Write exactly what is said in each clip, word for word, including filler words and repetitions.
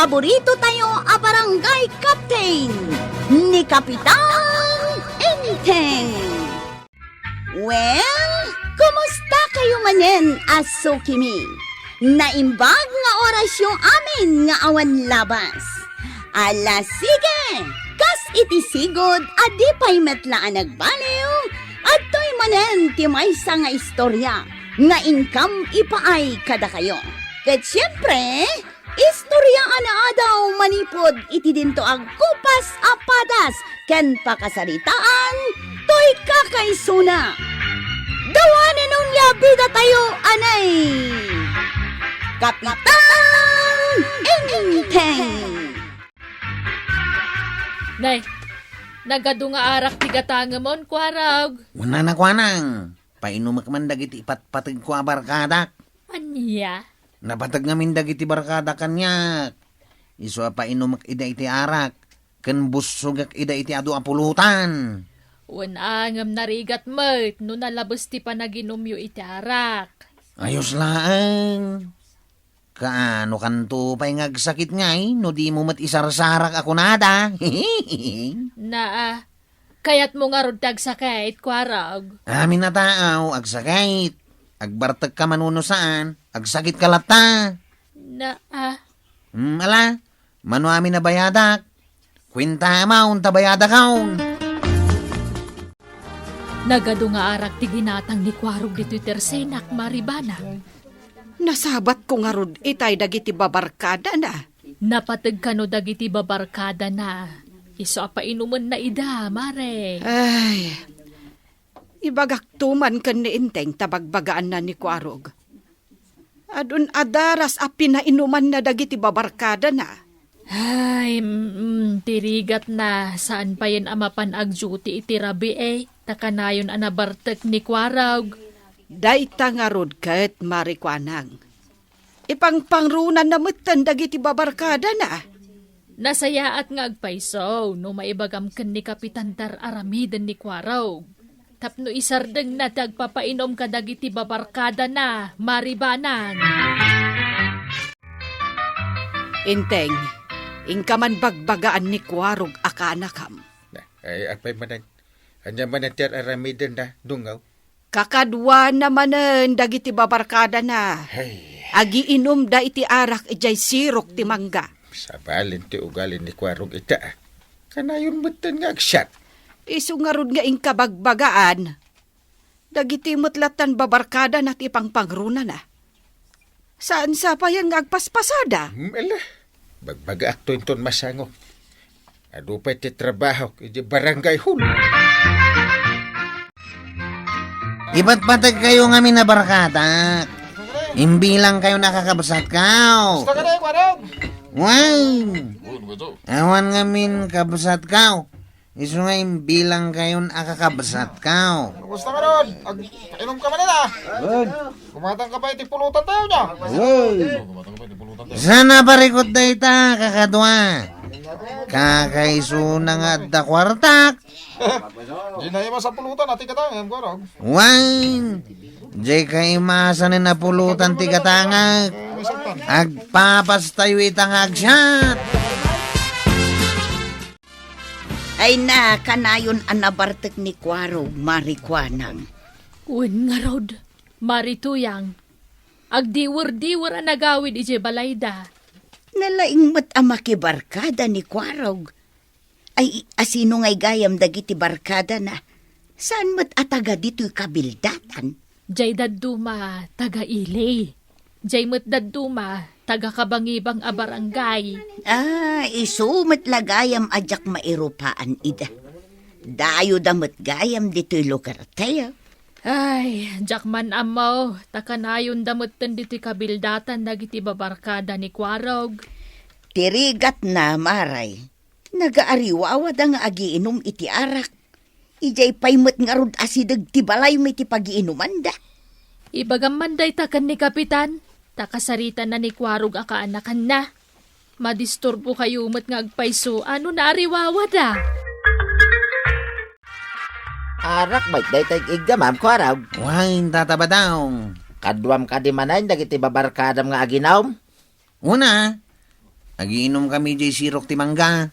paborito tayo a barangay captain, ni Kapitan Enteng. Well, kumusta kayo manen a sukimi? Naimbag nga orasyo amin nga awan labas. Ala, sige! Kas iti sigud a di pay met la a nagbaliw, adtoy manen ti maysa nga istorya nga inkam ipaay kadakayo. Ket siempre, istorya a naadaw manipud iti dinto agkupas a padas ken pakasaritaan toy kakaisuna. Dawanen onia bidatayo, anay! Kapitan Enteng! Nay, nagadu nga arak ti gatangemon, Kuarog. Wen a, Kuanang, painumek man dagiti ipatpategko a barkadak. Ania? Napateg ngamin dagiti barkadak kaniak. Isu a painumek ida iti arak, ken bussogek ida iti adu a pulutan. Wen a, ngem narigat met no nalabes ti panaginumyo iti arak. Ayos laeng. Kaano kanto pay nga agsakit ngay no dimo met isarsarak a kunada? Naa, kayatmo ngarud ti agsakit, Kuarog? Amin a tao, agsakit. Agbartekka mano no saan, agsakitka latta. Naa. Hmm, ala, mano amin a bayadak? Kuenta amount a bayadakon. Nagadu nga arak ti ginatang ni Kuarog ditoy tersenak, Mari Banang. Nasabatko ngarud itay dagiti babarkadana. Napateg kano dagiti babarkadana. Isu a painumenna ida, Mare. Ay, ibagakto man ken ni Enteng ta bagbagaanna ni Kuarog. Adun a daras a pinainumanna dagiti babarkadana. Ay, mm, ti rigatna, saan payen a mapan agduty iti rabii, ta kanayon a nabartek ni Kuarog. Dayta ngarud ket, Mari Kuanang. Ipangpangronanna metten dagiti babarkadana. Nasayaat nga agpayso no maibagam ken ni Kapitan Tar-aramiden ni Kuarog. Tapno isardengna ti agpapainum kadagiti babarkadana, Mari Banang. Enteng, inka man bagbagaan ni Kuarog a kaanakam. Ay, apay manen? Ania manen ti ar-aramidenna, Dungaw? Kakaduana manen dagiti babarkadana. Ay. Agiinumda iti arak idiay sirok ti mangga. Sabalen ti ugali ni Kuarog ita, a. Kanayon metten nga agsiat. Isu ngarud nga inka bagbagaan. Dagiti met lattan babarkadana ti pangpangronana. Saan sa payen nga agpaspasada? Hmm, ala. Bagbagaakto inton masango. Adu pay ti trabahok iti barangay hall. Ipatpateg kayo ngamin a barkada. Imbilang kayo na kakabsat kaw. Gusto ka na, Kuarog? Wow! Awan ngamin kabsat kaw. Isu nga imbilang kayon a kakabsat kaw. Kumusta ka ron? Ag-, inom ka man, ah. Good. Kumatang ka pa iti pulutan tayo niya. Good. Kumatang ka pa iti pulutan tayo. Sana parikot dayta, kakadua. Kakaisuna nga adda kuartak. Di na ima sa pulutan, ati ka tayo, em, Kuarog. Wine. Jay kaimasan na pulutan ti gatangak. Agpapas tayo ita nga agsiat. Ay na, kanayon a nabartek ni Kuarog, Mari Kuanang. Wen ngarud, Mari Tuyang, agdiwer-diwer a nagawid idiay balayda. Nalaing met a makibarkada ni Kuarog. Ay, asino ngay gayam dagiti barkadana? Saan met a taga ditoy kabildatan? Jay dadduma, taga Ili. Jay met dadduma, taga Kabangibang a barangay. Ah, isu met la gayam a diak mairupaan ida. Dayoda met gayam ditoy lugartayo. Ay, diak man ammo, ta kanayonda metten ditoy kabildatan dagiti babarkada ni Kuarog. Ti rigatna, Maray, nagaariwawada nga agiinum iti arak. Idiay pay met ngarud asideg ti balaymi ti pagiinumanda. Ibagam man dayta ken ni Kapitan, ta kasaritanna ni Kuarog a kaanakanna. Madisturbo kayo met nga agpayso a no naariwawada. Arak met dayta ig-iggamam, Kuarog. Wen, Tata Badong. Kaduam kadi manen dagiti babarkadam nga aginum? Una, Agiinumkami diay sirok ti mangga.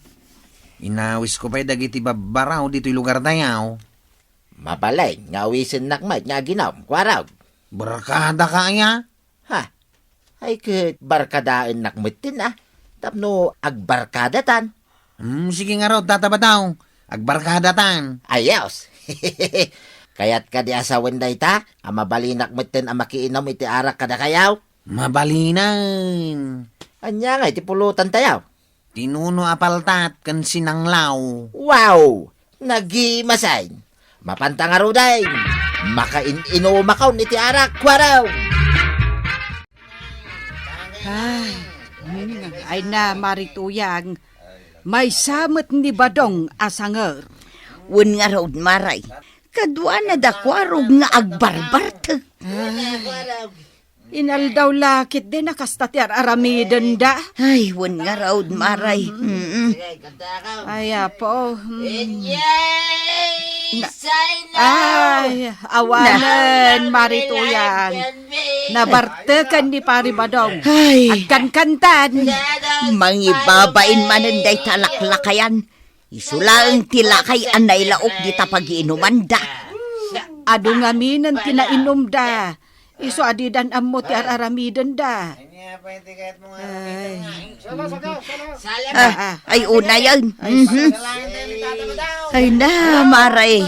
Inawisko pay dagiti babbaraw ditoy lugartayo. Mabalin nga awisennak met nga aginum, Kuarog. Barkadaka aya? Ha? Ay, ket barkadaennak metten a. Tapno agbarkadatan. Hmm, sige ngarud, Tata Badaw. Agbarkadatan. Ayos. Kayat kadi a sawen dayta a mabalinak metten a makiinum iti arak kadakayo? Mabalinen. Ania nga iti pulutantayo? Tinuno a paltat ken sinanglaw. Wow! Nagimasen! Mapanta ngaruden! Makain-inumakon iti arak, Kuarog! Ay, hmm, ay na, Mari Tuyang. Maysa met ni Badong a sanger. Wen ngarud, Mari. Kaduana da Kuarog nga agbarbartek. Ay. Inaldaw la ketdi a kasta ti ar-aramidenda. Ay, wen ngarud, Mari. Mm. Ay, Apo. Mm. Na-, ay, awanen, Mari Tuyang. Nabarteken ni Pari Badong. Ay. Agkankantan. Mangibabain manen dayta laklakayan. Isu laeng ti lakay a nailaok dita pagiinumanda. Adu ngaminen ti nainumda. Isu a didan ammo ti ar-aramidenda. Ay. Ah, ah. Ay, unayen. Mhm. Ay na, Mari.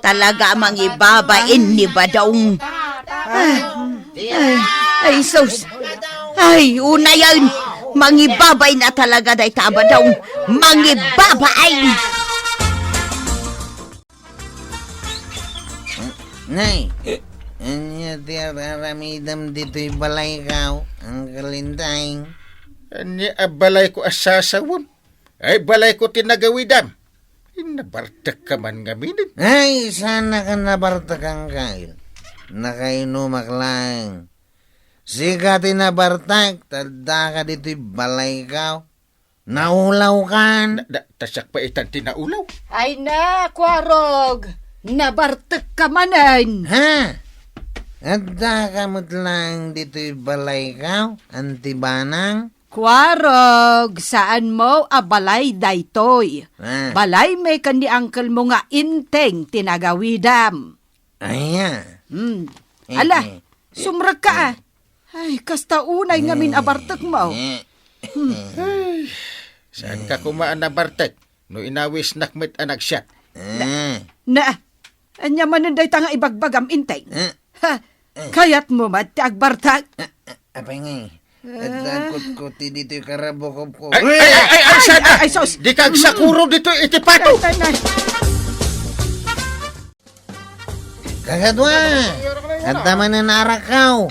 Talaga a mangibabain ni Badong. Ah. Ay, ay, sus. Ay, unayen. Mangibabain a talaga dayta a Badong. Mangibabain. Nay, ania ti ar-aramidem ditoy balayko, Uncle Inteng? Ania a balayko a sasawem? Ay, balayko ti nagawidam. Nabartekka man ngaminen. Ay, saan a nabartek, Uncle. Nakainumak laeng. Sika ti nabartek, ta addaka ditoy balayko. Naulawkan. Na, na, ta siak pay itan ti naulaw. Ay na, Kuarog, nabartekka manen. Ha? Addaka met laeng ditoy balayko, Anti Banang? Kuarog, saanmo a balay daytoy. Ah. Balaymi ken ni uncle mo nga Inteng ti nagawidam. Aya. Hmm. Eh, ala, eh, sumrekka, eh, ah. Ay, kasta unay ngamin a bartekmo. Eh, hmm. Ay, saanka koma a nabartek no inawisnak met a nagsiat? Eh. Na, ania manen dayta nga ibagbagam, Inteng? Eh. Ha? Eh. Kayatmo met ti agbartek? Eh, eh, apay ngay? Ah. Adda kutkuti ditoy karabukobko. Ay, ay, ay, ay, ay, ay, ay, sus. Dika agsakuro ditoy iti pato. Ay, ay, ay. Kakadua, adda manen arakko.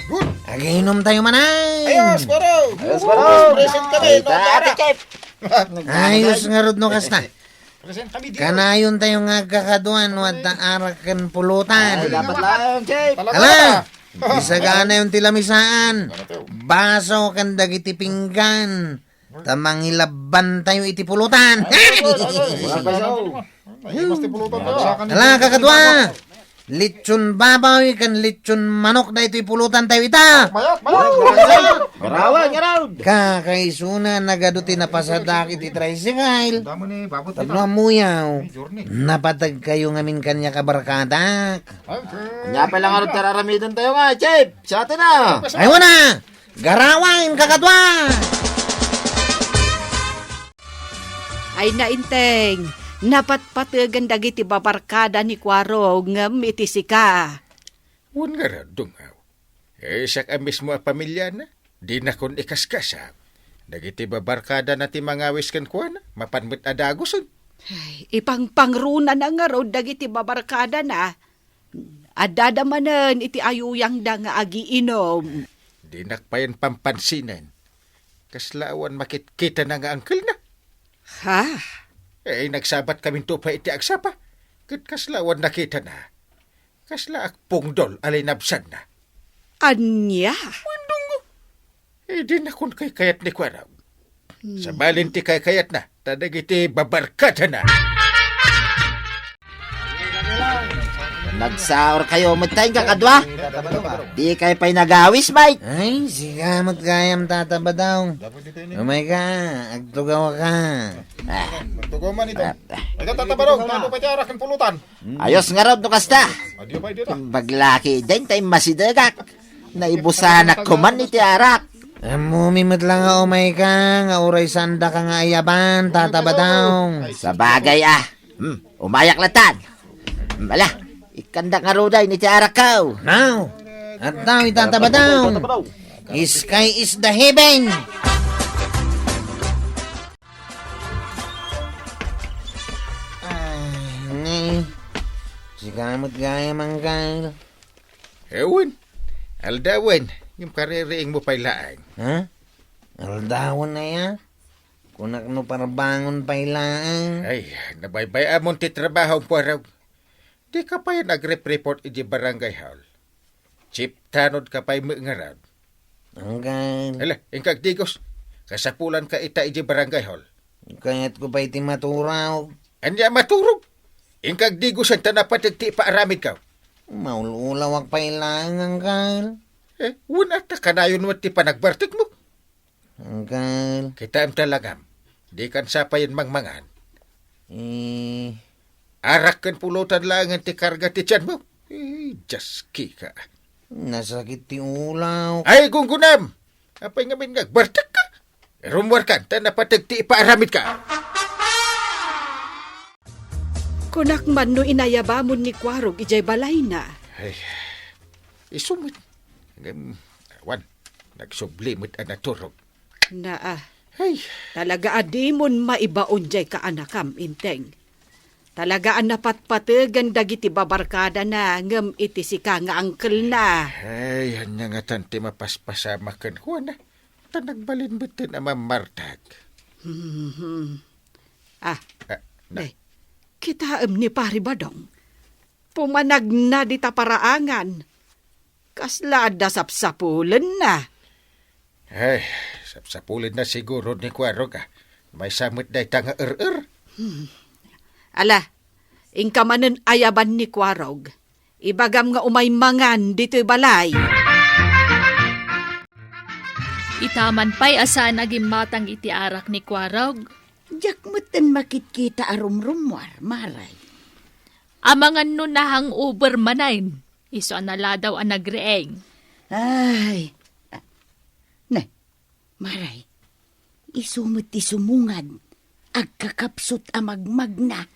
Agiinumtayo manen. Ayos, Kuarog. Ayos, Kuarog. Present kami, no, Ate Chef. Ayos ngarud no kasta. Present kami dito. Kanayontayo nga agkakadua no adda arak ken pulutan. Ay, dapat lang, Chef. Ala, isaganayon ti lamisaan. Baso ken dagiti pinggan. Ta mangilabbantayo iti pulutan. Ay, ay, ay, ay, ay. Ala, kakadua. Litson baboy ken litson manok daytoy pulutantayo ita. Mayat, mayat. Garawan, garawan. Kakaisuna, nagadu ti napasadak iti tricycle. Tapno ammuyaw, napateg kayo ngamin kaniak a barkadak. Ania pay la ngarud ti ar-aramidentayo nga, Chef? Siaten a. Ay, wana! Garawan, kakadua! Ay, nainteng, napatpategen dagiti babarkada ni Kuarog ngem iti sika. Wen ngarud, Dungaw. Eh, siak a mismo a pamiliana, dinakon ikaskasam. Dagiti babarkadana ti mangawis kenkuana, mapan met a dagusen. Ay, ipangpangrunana ngarud dagiti babarkadana. Addada manen iti ayuyangda nga agiinum. Dinak payen pampansinen. Kasla awan makitkitana nga angkelna. Ha? Eh, nagsabat kaminto pay iti agsapa. Ket kasla awan nakitana. Kasla agpungdol a linabsanna. Ania? Wen, Dungaw. Eh, dinakon kaykayat ni Kuarog. Hmm. Sabalen ti kaykayatna, ta dagiti babarkadana. Nagsaor kayo met tay kakadua? Di kay pay nagawis, Mike? Ay, sika met gayam, Tata Badong. Umay ka, agtugaw ka. Ah, Tugaw man ito. Ah, ah. Ito, Tata Badong, tano pa ti arak ken pulutan? Ayos ngarud no kasta. Adiyo pa, adiyo ta. Baglaki, deng tay masidegak. Naibusanak kuman iti arak. Ammom met la nga umay ka, nga uray saan daka nga ayaban, Tata Badong. Sabagay, ah. Hmm, umayak latan. Hmm, ala, ikkandak ngarud ay iti arak ko. Now, at now, Tata Badong. Sky is the heaven. Ay, ne. Sika met gayam, Angkel. Ewan. Aldawen, ngem kaririingmo pay laeng. Ha? Aldawen aya? Kunak no parbangon pay laeng. Ay, nabaybay-amon ti trabaho, Kuarog. Dika pay nagrep-report iti barangay hall. Chief tanod ka pay met ngarud. Angkel. Ala, inka agdigos. Kasapulanka ita iti barangay hall. Kayatko pay ti maturog. Ania maturog? Inka agdigosen ta napateg ti ipaaramidko. Maul-ulawak pay laeng, Angkel. Eh, wen a ta kanayon met ti panagbartekmo. Angkel. Kitaem ta langam. Dikan sapayen mangmangan. Eh. Arak ken pulutan laengen ti karga ti tianmo. Eh, diaskika. Nasakit ti ulawko. Ay, gunggunam! Apay ngamin nga agbartekka? Rummuarkan, ta napateg ti ipaaramidka. Kunak man no inayabamon ni Kuarog idiay balayna. Ay, isu met. Ngem, awan, nagsubli met a naturog. Naa. Ay. Talaga a dimon maibaon diay kaanakam, Enteng. Talaga a napatpategen dagiti babarkadana ngem iti sika nga angkelna. Ay, ania ngatan ti mapaspasamak kenkuana? Ta nagbalin metten a mammartag. Mhm. Ah, Ah, na. Nay, kitaem ni Pari Badong. Pumanagna dita paraangan. Kasla adda sapsapulenna. Ay, sapsapulenna siguro ni Kuarog, ah. Maysa met dayta nga er-er. Hmm. Ala, inka manen ayaban ni Kuarog. Ibagam nga umay mangan ditoy balay. Ita man pay a saan a gimmatang iti arak ni Kuarog. Diak metten makitkita a rumrummuar, Maray. Amangan no na-hangover manen, isu a naladaw a nagriing. Ay, ah, ne, Maray, isu met ti sumungad, agkakapsut a magmagna.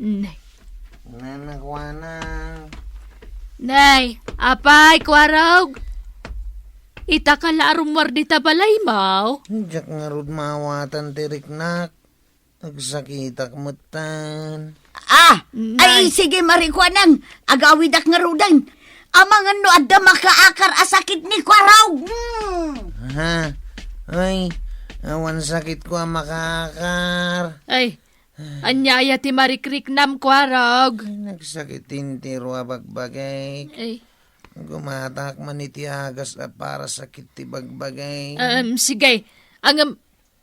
Nay. Nanakuana. Nay, apay, Kuarog? Ita ka la a rummuar dita balaymo? Diak ngarud maawatan ti riknak. Agsakitak metten. Ah! Nay. Ay, sige, Marikuanang. Agawidak ngaruden. Amangan no adda makaakar a sakit ni Kuarog. Hmm. Ha? Ay, awan sakitko a makaakar. Ay, ania aya ti marikriknam, Kuarog? Ay, nagsakit intiro a bagbagik. Ay. Gumatak man iti agas a para sakit ti bagbagik. Em, sige. Ngem,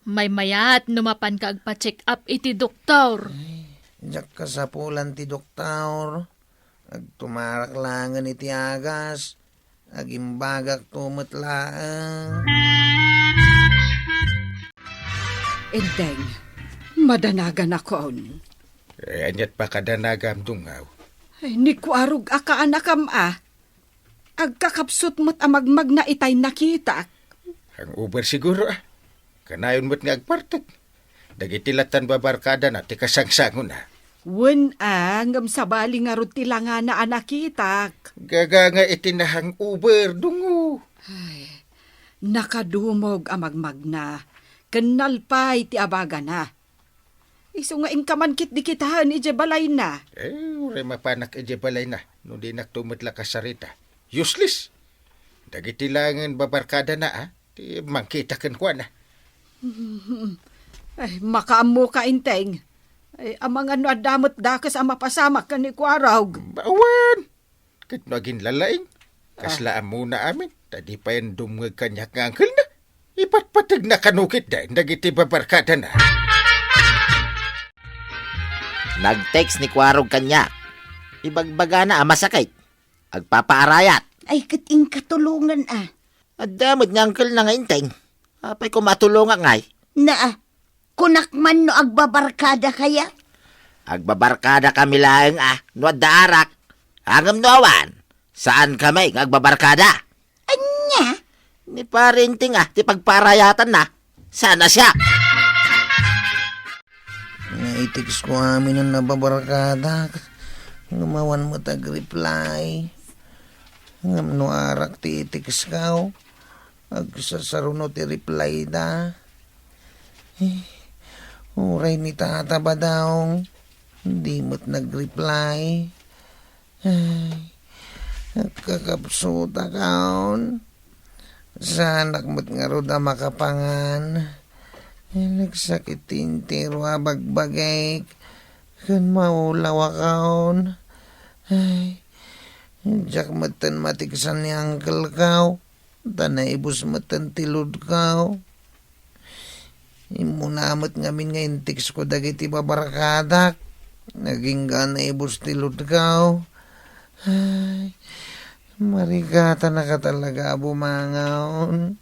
maymayat no mapanka agpa-check up iti doktor. Ay, diak kasapulan ti doktor. Agtumarak laengen iti agas. Agimbagakto met laeng. Enteng, madanaganakon. Eh, aniat pakadanagam, Dungaw? Ay, ni Kuarog a kaanakam a. Agkakapsut met a magmagna itay nakitak. Hangover siguro, ah. Kanayon met nga agbartek. Dagiti lattan babarkadana ti kasangsangona. Wen a, ngem sabali ngarud ti langana a nakitak. Gaga nga iti na-hangover, Dungo. Ay, nakadumog a magmagna. Ken nalpay ti abagana. Isu nga inka man ketdi kitaen idiay balayna. Eh, uray mapanak idiay balayna, no dinakto met la kasarita. Useless. Dagiti laengen babarkadana, ah, ti mangkita kenkuana. Ay, makaammoka, Enteng. Ay, amangan no adda met dakes a mapasamak ken ni Kuarog. Awan! Ket no aginlalaing, kasla ammona amin, ta di payen dumngeg kaniak nga angkelna. Ipatpategna kano ketdin dagiti babarkadana. Nag-text ni Kuarog kaniak. Ibagbagana a masakit. Agpapaarayat. Ay, ket inka tulongan a. Adda met ni uncle-na nga Enteng. Apay koma a tulongak ngay? Naa, kunak man no agbabarkada kaya? Agbabarkada kami laeng a, no adda arak. Ngem no awan, saan kami nga agbabarkada. Ania? Ni Pare Enteng a, ti pagpaarayatanna. Saan a siak? Naitext ko amin a nababarkadak. Ngem awan met agreply. Ngem no arak ti i-text ko, agsasaruno ti reply da. Eh, uray ni Tata Badong, di met nagreply. Ay, agkakapsutak aon. Saanak met ngarud a makapangan. Ay, nagsakit ti entero a bagbagik. Ken maulawak aon. Ay, diak metten matiksan ni uncle ko. Ta naibus metten ti load ko. Immuna met ngamin nga in-text ko dagiti babarkadak. Agingga naibus ti load ko. Ay, marigatanaka talaga a bumangon.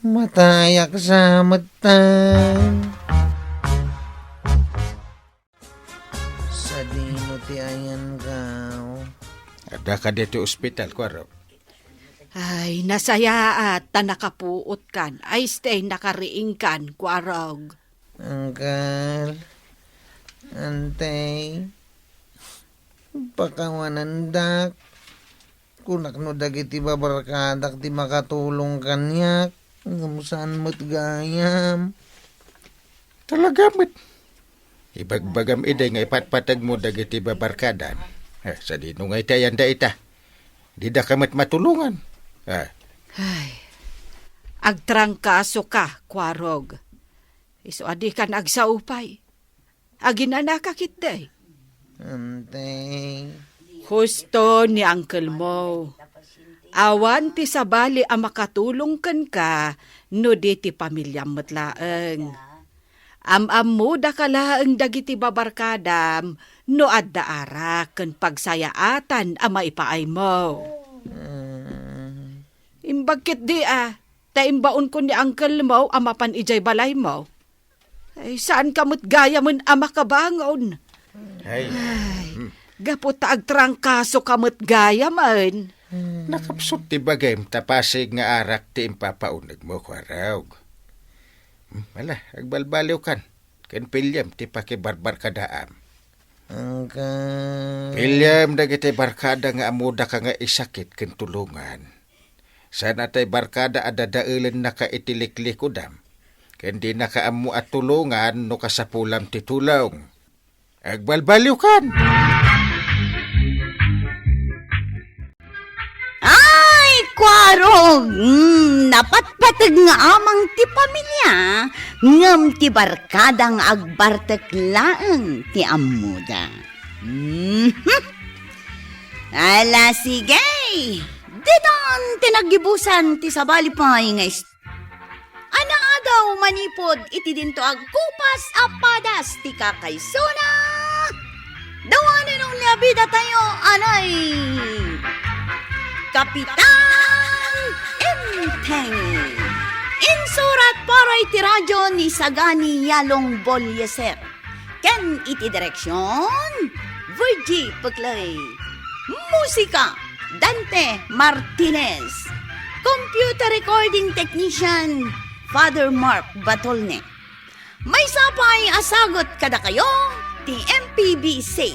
Matayak sa metten. Sadino ti ayanko? Adda kadi ti ospital, Kuarog? Ay, nasayaat ta nakapuotkan. Ay, stay nakariingkan, Kuarog. Uncle, Auntie, pakawanandak. Kunak no dagiti babarkadak ti makatulong kaniak, ngem saan met gayam. Talaga met. Ibagbagam idi nga ipatpategmo dagiti babarkadam. Eh, sadino nga iti ayanda ita? Didaka met matulongan. Ah. Ay, agtrangkasoka, Kuarog. Isu a dikan agsao pay. Aginanaka ketdi. Ante. Husto ni uncle mo. Awan ti sabali a makatulong kenka no di ti pamiliam met laeng. Am-ammodaka laeng dagiti babarkadam no adda arak ken pagsayaatan a maipaaymo. Mm. Imbag ketdi a, ta imbaonko ni uncle mo a mapan idiay balaymo. Ay, saanka met gayamen a makabangon. Ay. Ay, hmm. Gapu ta agtrangkasoka met gayamen. Nakapsut ti bagim ta pasig nga arak ti impapaunegmo, Kuarog. Hmm, ala, agbalbaliwkan. Ken piliem ti pakibarbarkadaam. Uncle. Piliem dagiti barkada nga ammodaka nga isakit ken tulongan. Saan a tay barkada a dadaelennaka iti liklikudam, ken dinaka ammo a tulongan no kasapulam ti tulong. Agbalbaliwkan! Ay, Kuarog! Mm, napatpateg nga amang ti pamilia, ngem ti barkada nga agbartek laeng ti ammoda. Mhm. Ala, sige! Ditan ti naggibusan ti sabali pay nga is-, a naadaw manipud iti dinto agkupas a padas ti kakaisuna. The one and only a bidatayo, anay, Kapitan Enteng. Insurat para iti radyo ni Sagani Yalong Bolieser. Ken iti direksion, Virgie Peclay. Musika, Dante Martinez. Computer recording technician, Father Mark Batolne. Maysa pay a sagut kadakayo ti M P B C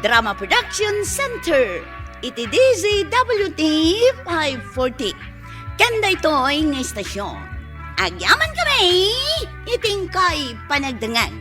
Drama Production Center iti D Z W T five forty. Ken daytoy nga istasyon, agyaman kami iti inkay panagdengngeg.